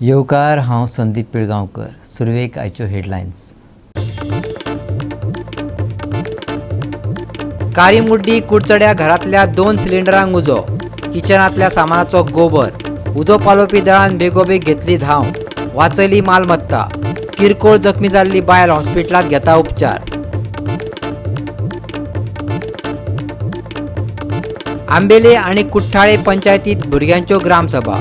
येवकार, हांव संदीप पिळगांवकर. सुरवेक आयच्यो हेडलायन्स. कारीमुड्डी कुडचड्या घरांतल्या 2 सिलिंडरांक उजो, किचनांतल्या सामानाचो गोबर. उजो पालोवपी दळान बेगोबेग घेतली धांव, वाचयली मालमत्ता. किरकोळ जखमी जाल्ली बायल हॉस्पिटलांत घेता उपचार. आंबेले आनी कुठ्ठाळे पंचायतीत भुरग्यांच्यो ग्रामसभा,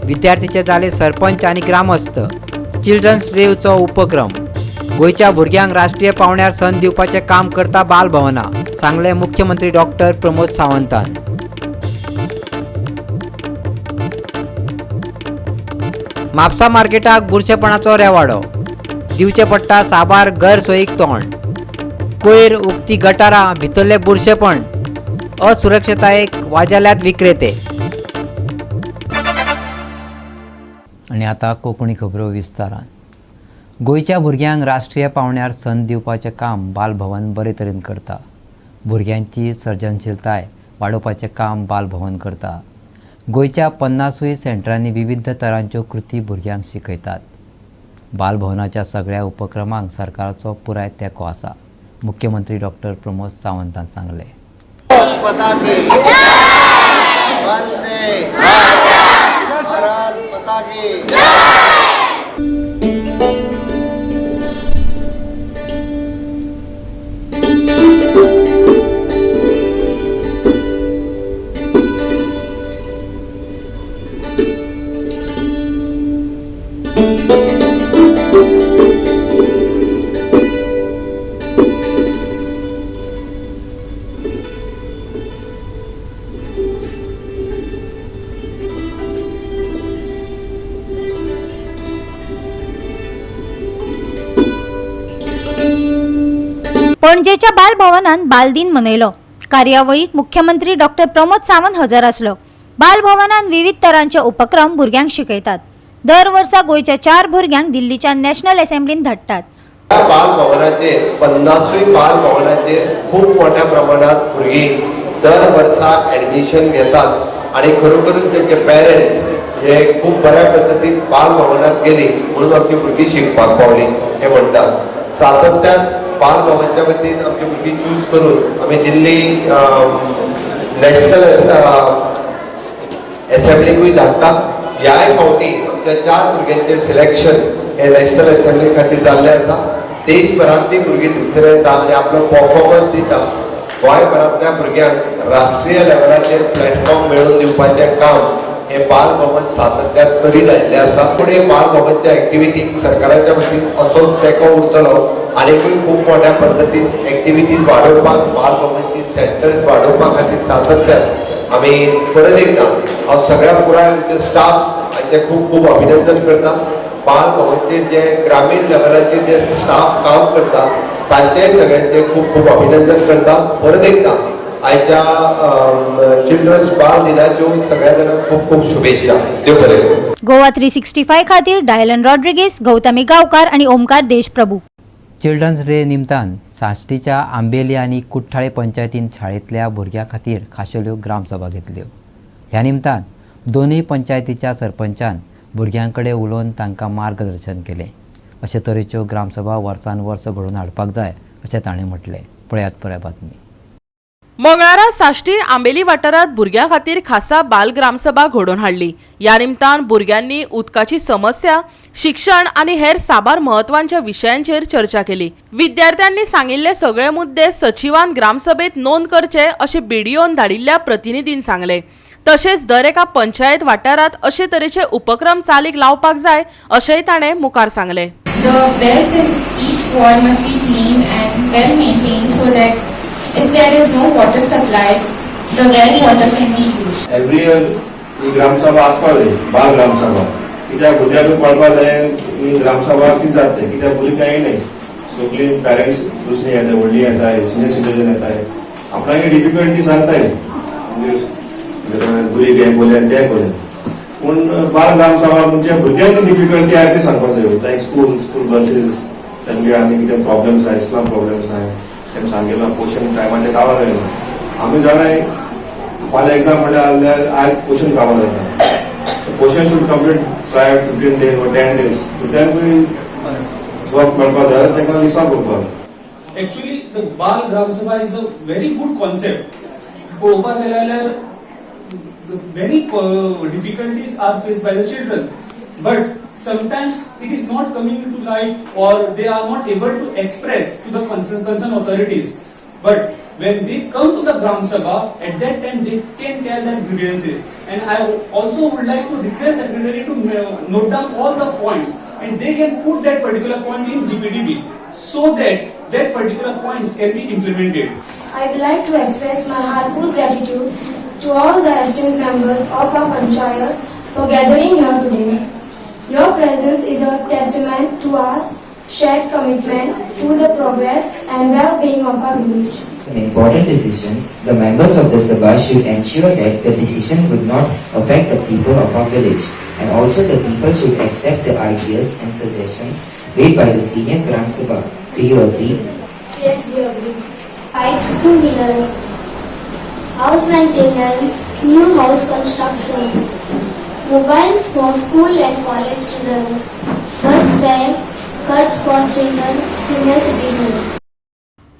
विद्यार्थीचे जाले सरपंच आनी ग्रामस्थ. चिल्ड्रन्स डेचो उपक्रम, गोंयच्या भुरग्यांक राष्ट्रीय पावंड्यार संद दिवपाचें काम करता बालभवना, सांगलें मुख्यमंत्री डॉक्टर प्रमोद सावंतान. म्हापसा मार्केटाक बुरशेपणाचो रेवाडो, दिवचें पडटा साबार गैरसोयीक तोंड. कोयर, उक्ती गटारां, भितरलें बुरशेपण, असुरक्षतायेक वाजेल्यात विक्रेते. आनी आतां कोंकणी खबरो विस्तारान. गोंयच्या भुरग्यांक राष्ट्रीय पावंड्यार संद दिवपाचें काम बालभवन बरे तरेन करता. भुरग्यांची सर्जनशीलताय वाडोवपाचें काम बालभवन करता. गोंयच्या 50 सेंटरांनी विविध तरांच्यो कृती भुरग्यांक शिकयतात. बालभवनाच्या सगळ्या उपक्रमांक सरकाराचो पुराय तेंको आसा, मुख्यमंत्री डॉक्टर प्रमोद सावंतान सांगलें. पणजेच्या बालभवनान बालदिन मनयलो. कार्यावळीक मुख्यमंत्री डॉक्टर प्रमोद सावंत हजर आसलो. बालभवनान विविध तरांचे उपक्रम भुरग्यांक शिकयतात. दर वर्सा गोंयच्या 4 भुरग्यांक दिल्लीच्या नॅशनल असेंब्लीन धाडटात. बालभवनाचेर 50 बालभवनाचेर खूब मोठ्या प्रमाणात भुरगीं दर वर्सा ॲडमिशन घेतात आनी खरोखरूच तेंचे पेरंट्स हे खूब बऱ्या पद्दतीन बालभवनात गेली म्हणून आमची भुरगीं शिकपाक पावली हे म्हणटात. सातत्यान बालभवनच्या वतीन आमची भुरगीं चूज करून आमी दिल्ली नॅशनल एसेंब्लीकूय धाडटा. ह्याय फावटी आमच्या 4 भुरग्यांचें सिलेक्शन हे नॅशनल एसेंब्ली खातीर जाल्लें आसा. देशभरांतली भुरगीं थंयसर येता आनी आपलो परफॉर्मन्स दिता. गोंयभरांतल्या भुरग्यांक राष्ट्रीय लेवलाचेर प्लॅटफॉर्म मेळोवन दिवपाचें काम हे बालभवन सातत्यान करीत आयिल्लें आसा. फुडें बालभवनच्या एक्टिविटीक सरकाराच्या वतीन असोच तेंको उरतलो आनीकूय खूब मोठ्या पद्दतीन एक्टिविटीज वाडोवपाक, बालभवनची सेंटर्स वाडोवपा खातीर सातत्यान आमी परत एकदां हांव सगळ्या पुराय आमचे स्टाफ हांचें खूब खूब अभिनंदन करता. बालभवनचेर जे ग्रामीण लेवलाचेर जे स्टाफ काम करता तांचेय सगळ्यांचें खूब खूब अभिनंदन करता. परत एकदां आयच्या चिल्ड्रन्स बाल दिनाच्यो सगळ्या जाणांक खूब खूब शुभेच्छा. देव बरें करूं. गोवा 365 खातीर डायलन रॉड्रिगेस, गौतमी गांवकार आनी ओमकार देशप्रभू. चिल्ड्रन्स डे निमतान साश्टीच्या आंबेली आनी कुठ्ठाळे पंचायतीन शाळेंतल्या भुरग्यां खातीर खाशेल्यो ग्रामसभा घेतल्यो. ह्या निमतान दोनूय पंचायतीच्या सरपंचान भुरग्यां कडेन उलोवन तांकां मार्गदर्शन केलें. अशे तरेच्यो ग्रामसभा वर्सान वर्स घडोवन हाडपाक जाय अशें ताणें म्हटलें. पळयात पुराय बातमी. मंगळारा साश्टी आंबेली वाठारांत भुरग्यां खातीर खासा बाल ग्रामसभा घडोवन हाडली. ह्या निमतान भुरग्यांनी उदकाची समस्या, शिक्षण आनी हेर साबार म्हत्वाच्या विशयांचेर चर्चा केली. विद्यार्थ्यांनी सांगिल्ले सगळे मुद्दे सचिवान ग्रामसभेत नोंद करचे अशें बीडीओन धाडिल्ल्या प्रतिनिधीन सांगलें. तशेंच दर एका पंचायत वाठारांत अशे तरेचे उपक्रम चालीक लावपाक जाय अशेंय ताणें मुखार सांगलें. The wells in each ward must be clean and well maintained so that if there is no water supply, the well water can be used. Every year ही ग्रामसभा आसपा जाय, बाल ग्रामसभा. कित्याक भुरग्यांकूय कळपा जाय ही ग्रामसभा कितें जाता, कित्याक भुरगीं कांय न्हय, सगळीं पेरंट्स दुसरीं येताय, व्हडलीं येताय, सिनियर सिटीजन येताय, आपणागे डिफिकल्टी सांगताय, भुरगीं हें कोरलें तें कोरलें. पूण बाल ग्रामसभा म्हणजे भुरग्यांक डिफिकल्टी आहा ती सांगपाक जाय. लायक स्कूल बसीस, तेमगे आनी कितें प्रॉब्लम्स आहाय, स्कुलान प्रॉब्लम्स आहाय, तेम सांगितलं पोशन टायमाचेर गांवां जायना. आमी जाणाय, फाल्यां एग्जाम म्हणल्यार आयज पोशन गांवां जाता. Question should complete 5, 15 days or 10 days. भुरग्यांकूय वर्क मेळपाक जाय, तांकां लिसांव करपाक. Actually, the Bal Gram Sabha is a very good concept. पळोवपाक गेले जाल्यार many difficulties are faced by the children, but sometimes it is not coming into light or they are not able to express to the concerned authorities. But when they come to the Gram Sabha, at that time they can tell their grievances. And I also would like to request secretary to note down all the points and they can put that particular point in GPDB so that that particular points can be implemented. I would like to express my heartfelt gratitude to all the esteemed members of our panchayat for gathering here today. Your presence is a testament to our shared commitment to the progress and well-being of our village. In important decisions, the members of the Sabha should ensure that the decision would not affect the people of our village, and also the people should accept the ideas and suggestions made by the senior Gram Sabha. Do you agree? Yes, we agree. Bikes, two-wheelers, house maintenance, new house constructions, mobiles for school and college students, bus fare cut for children, senior citizens.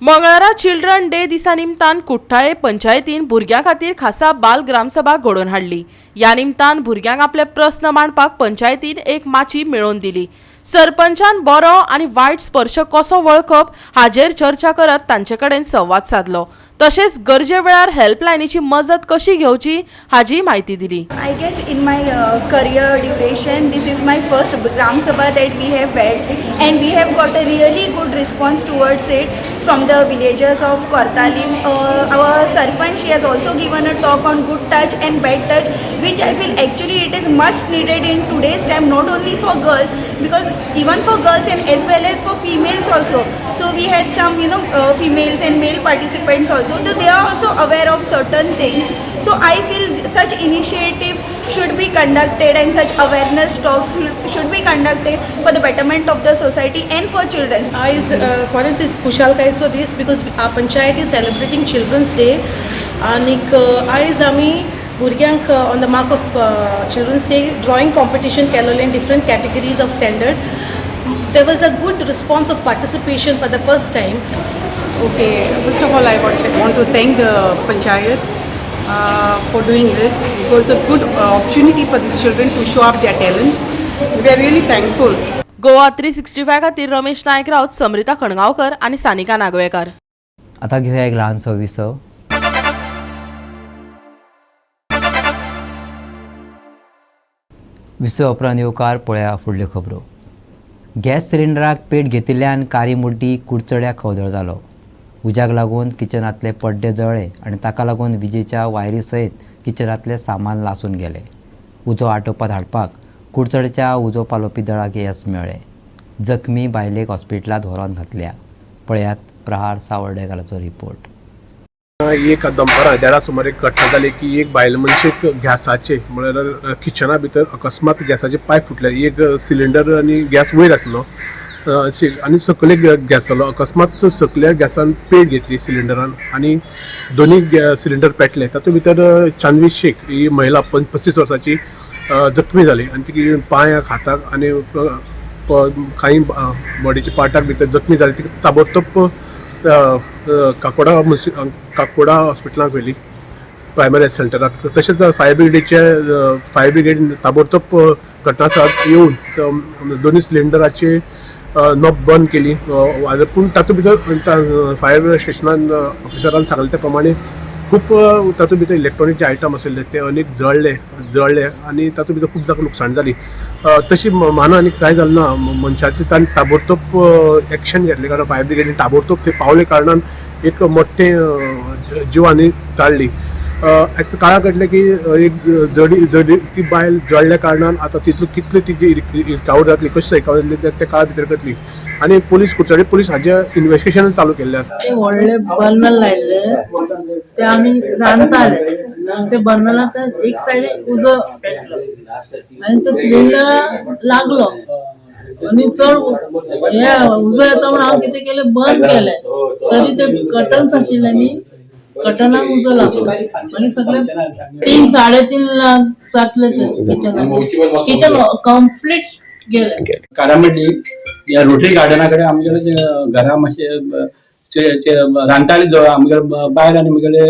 मंगळारा children day दिसा निमतान कुठ्ठाळे पंचायतीन भुरग्यां खातीर खासा बाल ग्रामसभा घडोवन हाडली. ह्या निमतान भुरग्यांक आपले प्रस्न मांडपाक पंचायतीन एक माची मेळोवन दिली. सरपंचान बरो आनी वायट स्पर्श कसो वळखप हाजेर चर्चा करत तांचे कडेन संवाद सादलो. तशेंच गरजे वेळार हेल्पलायनीची मजत कशी घेवची हाजी म्हायती दिली. I guess in my career duration, this is my first Gram Sabha that we have held, and we have got a really good response towards it from the villagers of Kortalim. Our Sarpanch, she has also given a talk on good touch and bad touch, which I feel actually it is much needed in today's time, not only for girls, because even for girls and as well as for females also. So we had some females and male participants also, so they are also aware of certain things. So I feel such initiative should be conducted and such awareness talks should be conducted for the betterment of the society and for children. आयज कोणेच खुशालकायेचो दीस because our panchayat is celebrating Children's Day आनीक आयज आमी भुरग्यांक on the mark of Children's Day drawing competition केलोलें in different categories of standard. There was a good response of participation for the first time. Okay, first of all, I want to thank the panchayat for doing this. It was a good opportunity for these children to show up their talents. We are really thankful. Goa 365 खातीर रमेश नायक राऊत, समरिता खणगांवकर आनी सानिका नागवेकार. आता घेवया एक ल्हानसो विसव. विसव उपरांत येवकार. पळया फुडल्यो खबरो. गॅस सिलिंडराक पेट घेतिल्ल्यान कारीमुड्डी कुडचड्या खवदळ जालो. उज्याक लागून किचनांतले पड्डे जळ्ळे आनी ताका लागून विजेच्या वायरी सयत किचनांतलें सामान लासून गेलें. उजो आटोवपात हाडपाक कुडचडच्या उजो पालोवपी दळाक येस मेळ्ळें. जखमी बायलेक हॉस्पिटलांत व्हरोन घातल्या. पळयात प्रहार सावर्डेकाराचो रिपोर्ट. एक दनपारां देडा सुमार एक घटना जाली की एक बायल मनशेक गॅसाचे म्हळ्यार किचना भितर अकस्मात गॅसाचे पायप फुटले. एक सिलिंडर आनी गॅस वयर आसलो आनी सकयल एक गॅस जालो. अकस्मात सकल्या गॅसान पेट घेतली सिलिंडरान आनी दोनी सिलिंडर पेटले. तातूंत भितर चांदवी शेख ही महिला 35 वर्साची जखमी जाली आनी तिका पांयाक, हाताक आनी कांय बॉडीच्या पार्टाक भितर जखमी जाली. तिका ताबडतोब काकोडा काकोडा हॉस्पिटलाक व्हेली, प्रायमरी हेल्थ सेंटराक. तशेंच फायर ब्रिगेडीचे, फायर ब्रिगेड ताबडतोब घटनास्थळार येवन दोनी सिलिंडराचे नॉब बंद केली. पूण तातूंत भितर फायर स्टेशनान ऑफिसरान सांगलें त्या प्रमाणे खूब तातूंत भितर इलेक्ट्रॉनीक जे आयटम आशिल्ले ते अनेक जळ्ळे जळ्ळे आनी तातूंत भितर खूब जाका लुकसाण जाली. तशी माना आनी कांय जालें ना मनशाची. तांणी ताबडतोब एक्शन घेतलें, कारण फायर ब्रिगेडीन ताबडतोब थंय पावले कारणान एक मोठें जिवानी टाळ्ळी. आतां काळा घडलें की एक जडी जडी ती बायल जळ्ळ्या कारणान आतां तितलो कितली तिजी रिकवर जातली, कशी रिकवर जातली ते काळा भितर करतली आनी पुलीस, कुडचडे पुलीस हाजें इन्वेस्टिगेशन चालू केल्लें आसा. ते व्हडले बर्नल लायल्ले, ते आमी रांदताले. ते बर्नलाक एक सायडीन उजो पेटलो आनी तो सिलिंडरा लागलो आनी चड हे उजो येता म्हणून हांव कितें केलें, बंद केलें, तरी ते कर्टन्स आशिल्ले न्ही. कटनाक उजो लागलो आनी सगळे 3 3.5 जातले ते किचनाचे, किचन कंप्लीट गेले. कारामंडी ह्या रोटरी गार्डना कडेन आमगेले घरा मातशें रांदताले. आमगेले बायल आनी म्हगेले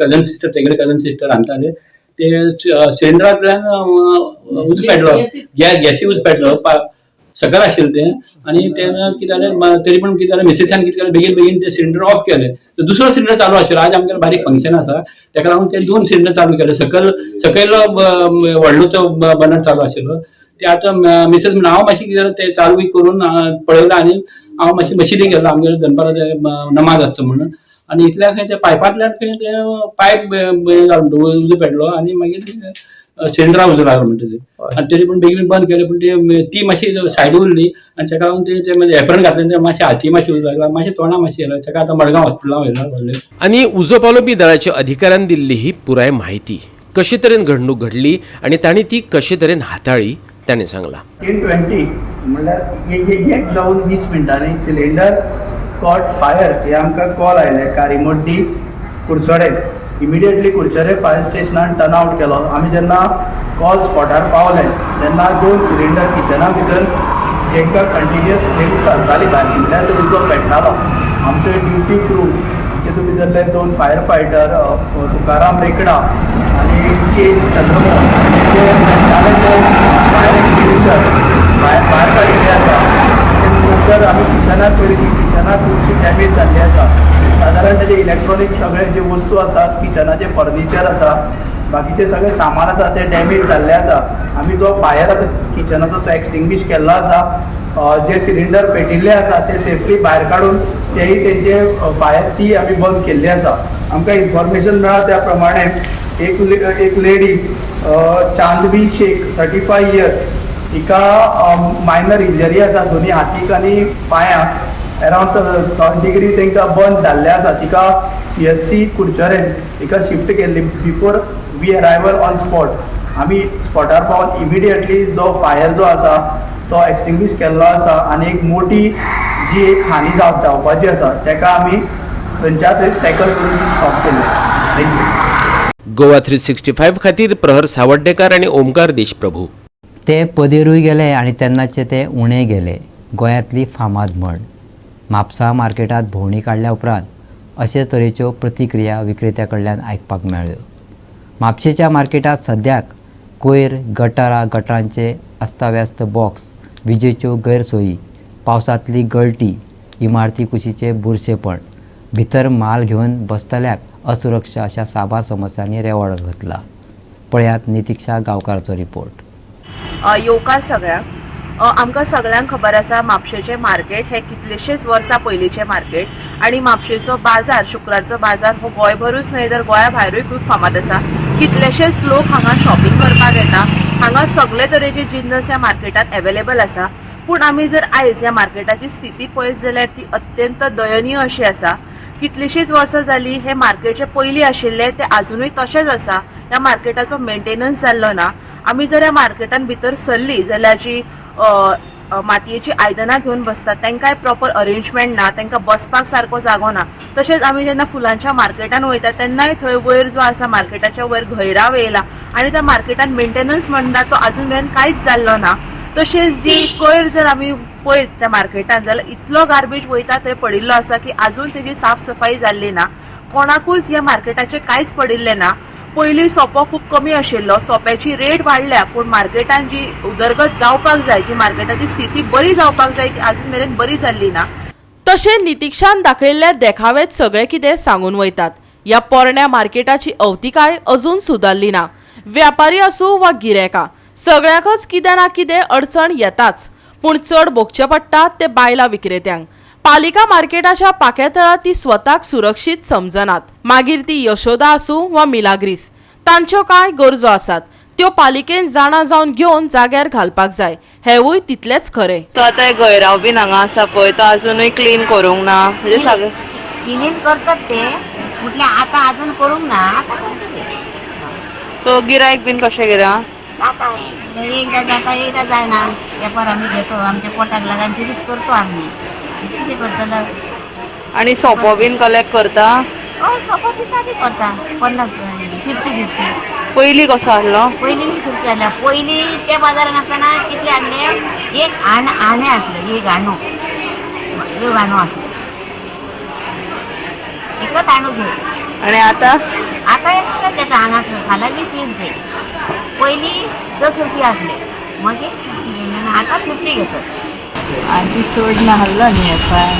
कजन सिस्टर, तेगेले कजन सिस्टर रांदताले. ते सिलिंडरांतल्यान उजो पेटलो, गॅसी उजो पेटलो. सकयल आशिल्लें तें आनी तेन्ना कितें जालें, तरी पण कितें जालें, मिसेसान कितें केलें, बेगीन बेगीन ते सिलिंडर ऑफ केले. तर दुसरो सिलिंडर चालू आशिल्लो. आज आमगेलें बारीक फंक्शन आसा, ताका लागून ते 2 सिलिंडर चालू केले. सकयल व्हडलो तो बर्नर चालू आशिल्लो. ते आतां मिसेस म्हणून हांव मातशें कितें जालें ते चालू करून पळयलां आनी हांव मातशें मशिदीक गेलो. आमगेले दनपारां नमाज आसता म्हणून, आनी इतल्या खंय ते पायपांतल्यान खंय ते पायप उजो पेटलो आनी मागीर सिलिंडरा उजो लागलो म्हणटा ते. आनी तरी पूण बेगीन बंद केलें, पूण ती मातशी सायड उरली आनी ताका लागून ते एप्रन घातलें, ते मातशें हाती मातशी उजो लागला, मातशें तोंडा मातशें येयला. ताका आतां मडगांव हॉस्पिटलान व्हेला व्हडलें. आनी उजो पालोवपी दळाच्या अधिकाऱ्यान दिल्ली ही पुराय म्हायती, कशे तरेन घडणूक घडली आनी तांणी ती कशे तरेन हाताळ्ळी ताणें सांगलां. 10:20 म्हणल्यार एक जावन 20 मिनटांनी सिलिंडर कॉट फायर हे आमकां कॉल आयले कारीमोड्डी कुडचडे. इमिडिएटली कुडचडे फायर स्टेशनान टर्न आवट केलो. आमी जेन्ना कॉल स्पॉटार पावले तेन्ना 2 सिलिंडर किचना भितर जेंकां कंटिन्युअस फ्लेम सरताली भायर तो उजो पेट्टालो. आमचे ड्युटी क्रू तितून भितरले 2 फायर फायटर तुकाराम रेकडा आनी के चंद्रमोहन ते पेट्टाले ते फायर एक्सटिंग्विशर भायर काडिल्ले आसा. नंतर आमी किचनाक पळयलें की किचनाक खुबशी डॅमेज जाल्ली आसा. सादारण तेजे इलेक्ट्रॉनीक सगळे जे वस्तू आसात, किचनाचे फर्निचर आसा, बाकीचे सगळे सामान आसा ते डॅमेज जाल्ले आसा. आमी जो फायर आसा किचनाचो तो एक्सटिंग्विश केल्लो आसा. जे सिलिंडर पेटिल्ले आसा ते सेफली भायर काडून तेय तेंचे फायर ती आमी बंद केल्ली आसा. आमकां इन्फॉर्मेशन मेळ्ळा त्या प्रमाणे एक लेडी चांदबी शेख 35 इयर्स हिका मायनर इंजरी आसा दोनी हातीक आनी पांयांक. अरावंड 3rd degree तांकां बर्न जाल्ले आसा. तिका CSC Curchorem हिका शिफ्ट केल्ली. Before we arrival on spot आमी स्पॉटार पावन इमिडिएटली जो फायर जो आसा तो एक्सटिंग्विश केल्लो आसा आनी एक मोटी जी एक हानी जावपाची आसा ताका आमी थंयच्या थंयच टॅकल करून ती स्टॉप केल्ली. Thank you. Goa 365 खातीर प्रहर सावड्डेकार आनी ओमकार देशप्रभू. ते पदेरूय गेले आनी तेन्नाचे ते उणें गेले, गोंयांतली फामाद म्हण. म्हापसा मार्केटांत भोंवडी काडल्या उपरांत अशे तरेच्यो प्रतिक्रिया विक्रेत्या कडल्यान आयकपाक मेळ्ळ्यो. म्हापशेच्या मार्केटांत सद्याक कोयर, गटारां, गटारांचे अस्ताव्यस्त बॉक्स, विजेच्यो गैरसोयी, पावसांतली गळटी, इमारती कुशीचे बुरशेपण, भितर माल घेवन बसतल्याक असुरक्षा अशा साबार समस्यांनी रेवाड घातला. पळयात नितिक्षा गांवकाराचो रिपोर्ट. येवकार सगळ्यांक. आमकां सगळ्यांक खबर आसा म्हापशेचें मार्केट हें कितलेशेच वर्सां पयलींचें मार्केट आनी म्हापशेचो बाजार, शुक्रारचो बाजार हो गोंयभरूच न्हय तर गोंया भायरूय खूब फामाद आसा. कितलेशेच लोक हांगा शॉपिंग करपाक येता. हांगा सगळे तरेचे जिन्नस ह्या मार्केटात एवेलेबल आसा. पूण आमी जर आयज ह्या मार्केटाची स्थिती पळयत जाल्यार ती अत्यंत दयनीय अशी आसा. कितलींशींच वर्सां जालीं हे मार्केट जे पयलीं आशिल्लें तें आजुनूय तशेंच आसा. ह्या मार्केटाचो मेंटेनन्स जाल्लो ना. आमी जर ह्या मार्केटान भितर सरली जाल्यार जी मातयेची आयदनां घेवन बसतात तांकांय प्रॉपर अरेंजमेंट ना, तांकां बसपाक सारको जागो ना. तशेंच आमी जेन्ना फुलांच्या मार्केटान वयता तेन्नाय थंय वयर जो आसा मार्केटाच्या वयर घैराव येयला आनी त्या मार्केटान मेंटेनन्स म्हणटा तो आजून मेरेन कांयच जाल्लो ना. तशेंच जी कोयर जर आमी पळयत त्या मार्केटान जाल्यार इतलो गार्बेज वयता थंय पडिल्लो आसा की आजून तेजी साफ सफाई जाल्ली ना. कोणाकूच ह्या मार्केटाचें कांयच पडिल्लें ना. पयलीं सोपो खूब कमी आशिल्लो, सोप्याची रेट वाडल्या, पूण मार्केटान जी उदरगत जावपाक जाय, जी मार्केटाची स्थिती बरी जावपाक जाय ती आजून मेरेन बरी जाल्ली ना. तशें नितिक्षान दाखयल्ल्या देखाव्यात सगळें कितें सांगून वयतात. ह्या पोरण्या मार्केटाची अवतिकाय अजून सुदारली ना. व्यापारी आसूं वा गिरायकां, सगळ्यांकच कितें ना कितें अडचण येताच, पूण चड भोगचें पडटा ते बायलां विक्रेत्यांक. पालिका मार्केटाच्या पाक्यातळा ती स्वताक सुरक्षीत समजनात. मागीर ती यशोदा आसूं वा मिलाग्रीस, तांच्यो कांय गरजो आसात त्यो पालिकेन जाणा जावन घेवन जाग्यार घालपाक जाय, हेवूय तितलेंच खरें. तो आतां गैराव बीन हांगा आसा पळय, तो आजुनूय क्लीन करूंक ना. म्हणजे सगळें क्लीन करतात ते, म्हटल्यार आतां आजून करूंक ना, आतां करतले. तो गिरायक बीन कशें कितें जाता, एकदां जाता एकदां जायना. वेपार आमी घेतो, आमच्या पोटाक लागून तरीच करतो आमी, कितें करतले. आनी सोपो बीन कलेक्ट करता? हय, सोपो दिसांनी करता 50 50 50. पयलीं कसो आहलो? पयलीं 20 रुपया आहले. पयलीं त्या बाजारान आसतना कितले आहले? एक आण आणें आसलें, एक आणो, एक आणो आसलो, एकच आणो घे. आनी आतां? आतां एकच तेका हांगा खाला 20 20 घे. पयलीं 10 रुपया आसले, मागीर आतां 50 घेतात. आदी चड नासलो न्ही वेपार,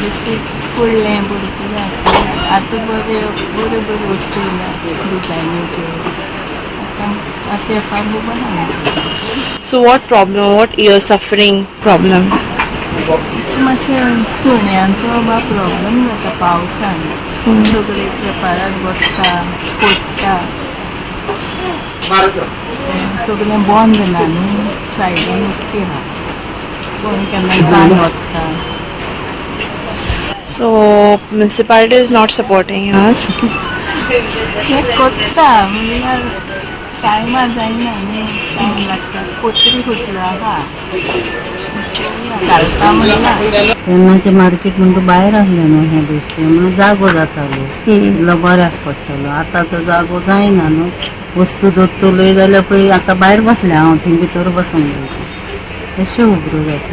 बेश्टे कुडलें भरपूर आसता. आतां बऱ्यो बऱ्यो बऱ्यो वस्तू येयल्या डिजायनीच्यो. आतां आतां वेपार खूब आहा. So what problem, what you're suffering problem? मातशें सुण्यांचो बा प्रॉब्लम जाता पावसान. सगळे वेपाराक बसता, पडटा. सगळें बंद ना न्हू, सायडीन उक्तें आहा. कोण केन्ना कान वता. So municipality is not supporting us? तें करता म्हणल्यार टायमार जायना न्ही, टायम लागता. पत्री फुटलो आहा घालता म्हणल्यार. तेन्नाचें मार्केट म्हणटा भायर आसलें न्हू हें बेश्टें, म्हणून जागो जातालो इल्लो बऱ्याक पडटलो. आतांचो जागो जायना न्हू. वस्तू दवरतलोय जाल्यार पळय, आतां भायर बसलें हांव, थंय भितर बसूंक जायचें, अश्यो खबरो जाता.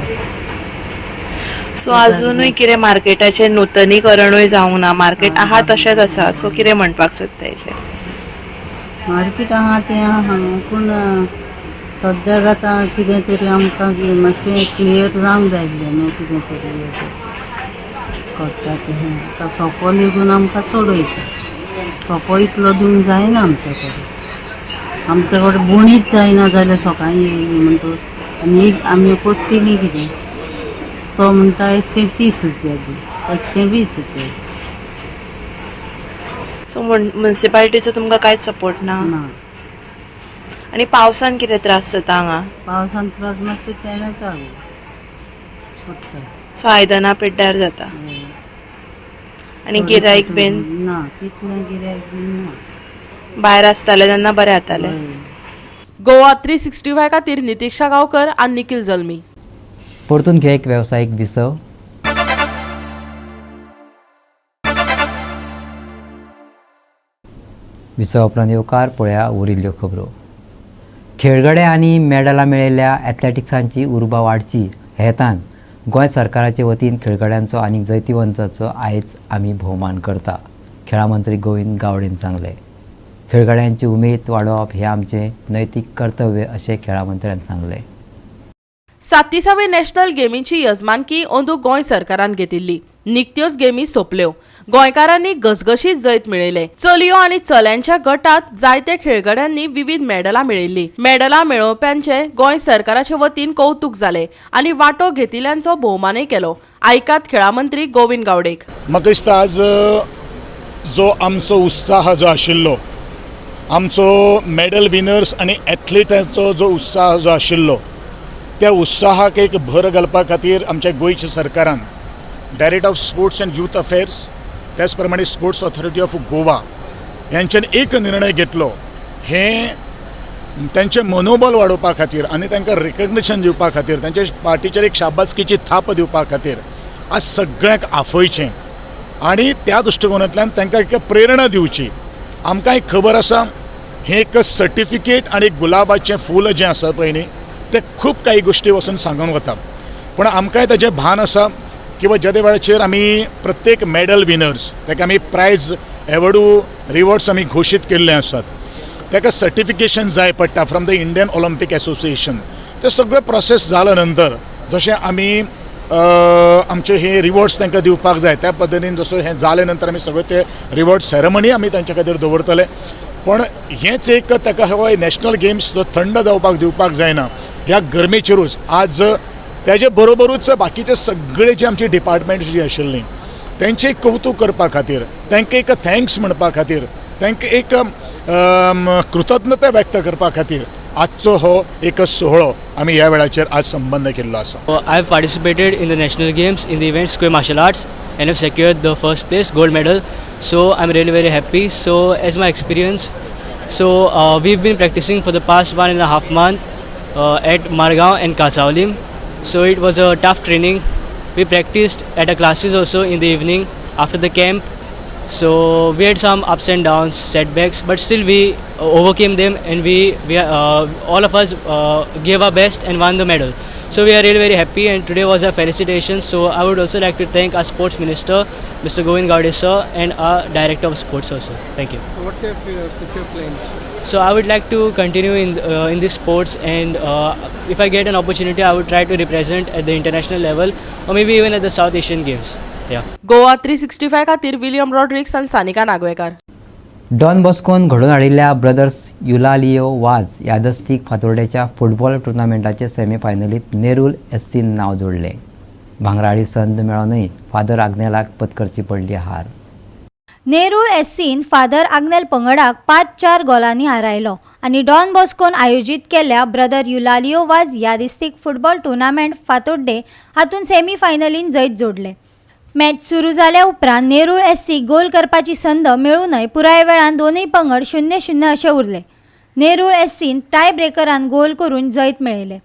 सो अजुनूय कितें मार्केटाचें नुतनीकरणूय जावंक ना, मार्केट आहा तशेंच आसा. सो कितें म्हणपाक सोदता हेचेर? मार्केट आहा तें आहा, पूण सद्याक आतां कितें तरी आमकां मातशें क्लियर जावंक जाय आसलें न्हू, कितें तरी करता तें. आतां सोपो लेगून आमकां चड वयता. सोपो इतलो दिवंक जायना आमचे कडेन. आमचे कडेन बोणीच जायना जाल्यार सकाळीं येयली म्हणटकच आनी एक आमी कोत्तली कितें? तो म्हणटा 130 रुपया दी, 120 रुपया. सो मुन्सिपालिटीचो तुमकां कांयच सपोर्ट ना? ना. आनी पावसान कितें त्रास जाता हांगा? पावसान त्रास मातशें तें जाता, पडटा. सो आयदनां पिड्ड्यार जाता आनी गिरायक बीन? ना, तितलें गिरायक बीन ना. भायर आसताले तेन्ना बरें जातालें. गोवा 365 खातीर नितिक्षा गांवकर आनी निखिल जल्मी. परतून घे एक वेवसायीक विसव. विसव उपरांत येवकार. पळया उरिल्ल्यो खबरो. खेळगडे आनी मेडलां मेळयल्ल्या एथलेटिक्सांची उर्बा वाडची हेतान गोंय सरकाराचे वतीन खेळगड्यांचो आनी जैतिवंतांचो आयज आमी भोवमान करता, खेळां मंत्री गोविंद गावडेन सांगलें. खेळगड्यांची उमेद वाडोवप हें आमचें नैतीक कर्तव्य अशें खेळां मंत्र्यान सांगलें. 37वे नॅशनल गेमींची यजमानकी अंदू गोंय सरकारान घेतिल्ली. निकत्योच गेमी सोंपल्यो. गोंयकारांनी घसघशीत जैत मेळयले. चलयो आनी चल्यांच्या गटात जायते खेळगड्यांनी विविध मेडलां मेळयल्ली. मेडलां मेळोवप्यांचे गोंय सरकाराचे वतीन कौतुक जाले आनी वांटो घेतिल्ल्यांचो भोवमानय केलो. आयकात खेळां मंत्री गोविंद गावडेक. म्हाका दिसता आज जो आमचो उत्साह जो आशिल्लो, आमचो मॅडल विनर्स आनी एथलिटांचो जो उत्साह जो आशिल्लो, त्या उत्साहाक एक भर घालपा खातीर आमच्या गोंयच्या सरकारान Director of Sports and Youth Affairs, त्याच प्रमाणे स्पोर्ट्स ऑथॉरिटी ऑफ गोवा यांच्यान एक निर्णय घेतलो. हें तांचें मनोबल वाडोवपा खातीर आनी तांकां रिकग्निशन दिवपा खातीर, तांच्या पार्टीचेर एक शाबासकीची थाप दिवपा खातीर आज सगळ्यांक आफयचें आनी त्या दृश्टिकोनांतल्यान तांकां एक प्रेरणा दिवची. आमकां एक खबर आसा, हें एक सर्टिफिकेट आनी गुलाबाचें फूल जें आसा पळय न्ही, तें खूब काही गोश्टी वचून सांगून वता. पूण आमकांय ताजें भान आसा किंवा ज्या वेळाचेर आमी प्रत्येक मॅडल विनर्स ताका आमी प्रायज एवॉर्डू रिवॉर्ड्स आमी घोशीत केल्ले आसात, ताका सर्टिफिकेशन जाय पडटा from the Indian Olympic Association. ते सगळे प्रोसेस जाल्या नंतर जशें आमी आमचे हे रिवॉर्ड्स तांकां दिवपाक जाय, त्या पद्दतीन जसो हें जाले नंतर आमी सगळे ते रिवॉर्ड सेरेमनी आमी तांच्या खातीर दवरतले. पण हेंच एक ताका हय नॅशनल गेम्स जो थंड जावपाक दिवपाक जायना ह्या गरमेचेरूच. आज तेजे बरोबरूच बाकीचे सगळे जे आमचे डिपार्टमेंट्स जी आशिल्लीं तेंचें कौतूक करपा खातीर, तांकां एक thanks म्हणपा खातीर, तांकां एक कृतज्ञता व्यक्त करपा खातीर आजचो हो एक सुवाळो आमी ह्या वेळाचेर आज संबंद केल्लो आसा. I have participated in the national games in the event square martial arts and have secured the first place gold medal. So I'm really very happy. So as my experience, so we've been practicing for the past 1.5 month at Margao and Kasaulim. So it was a tough training. We practiced at our classes also in the evening after the camp. So we had some ups and downs, setbacks, but still we overcame them and we all of us gave our best and won the medal. So we are really very happy, and today was our felicitation. So I would also like to thank our sports minister, Mr. Govind Gaude sir, and our director of sports also. Thank you. So what's your future plans? So I would like to continue in this sports, and if I get an opportunity, I would try to represent at the international level or maybe even at the South Asian Games. Yeah. Goa 365 खातीर William Rodrigues आनी Sanika Nagvekar. Don बॉस्कोन घडोवन हाडिल्ल्या brothers युलालियो वाज यादस्तीक फातोर्डेच्या football टुर्नामेंटाचे सेमीफायनलींत Nerul एससीन नांव जोडलें. भांगराळी संद मेळोनय father आग्नेलाक पत्करची पडली हार. नेरूळ एससीन फादर आग्नेल पंगडाक 5-4 गोलांनी हारायलो आनी डॉन बॉस्कोन आयोजीत केल्ल्या ब्रदर युलालियो वाज यादिस्तीक फुटबॉल टुर्नामेंट फातोड्डे हातूंत सेमीफायनलीन जैत जोडलें. मॅच सुरू जाल्या उपरांत नेरूळ एससी गोल करपाची संद मेळूनय पुराय वेळान दोनूय पंगड 0-0 अशे उरले. नेरूळ एससीन टाय ब्रेकरान गोल करून जैत मेळयलें.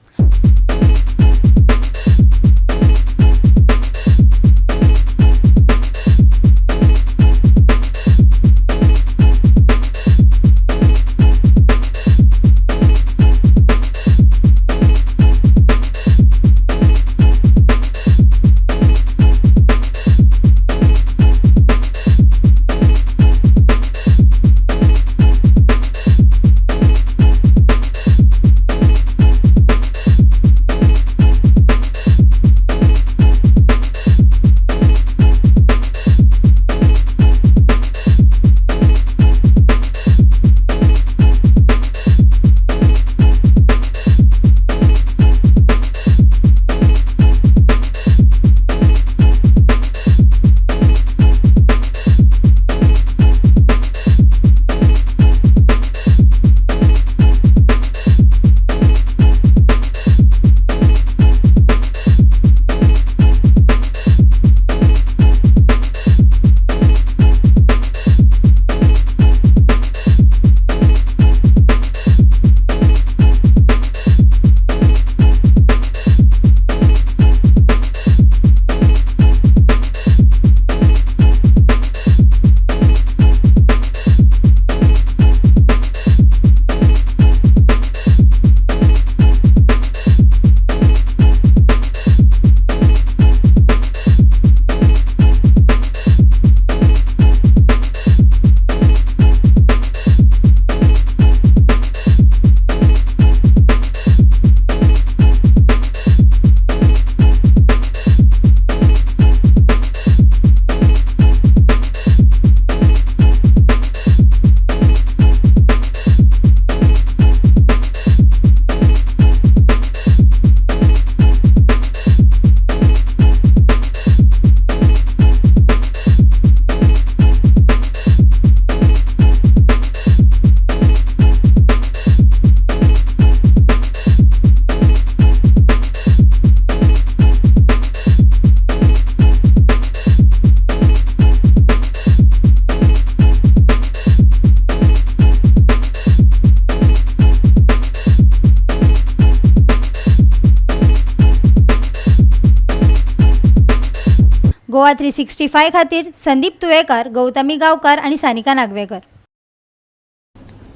गोवा 365 खातीर संदीप तुवेकर, गौतमी गांवकर आनी सानिका नागवेकर.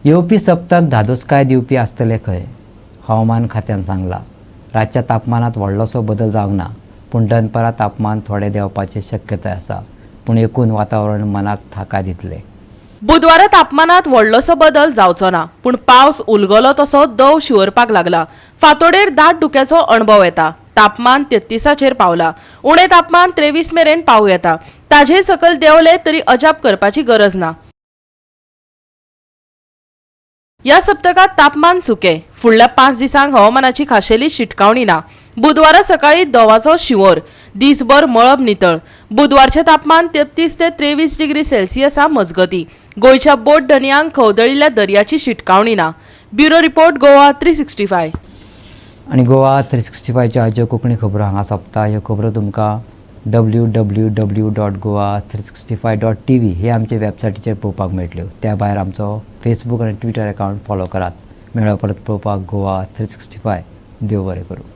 येवपी सप्तक धादोसकाय दिवपी आसतले खंय, हवामान खात्यान सांगला. रातच्या तापमानात व्हडलोसो बदल जावंक ना, पूण दनपारां तापमान थोडें देंवपाची शक्यताय आसा. पूण एकूण वातावरण मनाक थाकाय दितलें. बुधवारा तापमानात व्हडलोसो बदल जावचो ना, पूण पावस उलगलो तसो दव शिंवरपाक लागला. फांतोडेर दाट धुक्याचो अणभव येता. तापमान 33चेर पावला. उणें तापमान 23 मेरेन पावूं येता. ताजे सकयल देंवले तरी अजाप करपाची गरज ना. ह्या सप्तकांत तापमान सुकें. फुडल्या 5 दिसांक हवामानाची खाशेली शिटकावणी ना. बुधवारा सकाळी दवाचो शिंवोर, दिसभर मळब नितळ. बुधवारचें तापमान 33 ते 23 डिग्री सेल्सियसा मजगती. गोंयच्या बोट धनयांक खवदळिल्ल्या दर्याची शिटकावणी ना. Bureau report, Goa 365. आनी गोवा 365च्यो आयच्यो कोंकणी खबरो हांगा सोंपता. ह्यो खबरो तुमकां www.goa365.tv हे आमचे वेबसायटीचेर पळोवपाक मेळटल्यो. त्या भायर आमचो फेसबूक आनी ट्विटर अकावंट फॉलो करात. मेळ्ळो परत पळोवपाक गोवा 365. देव बरें करूं.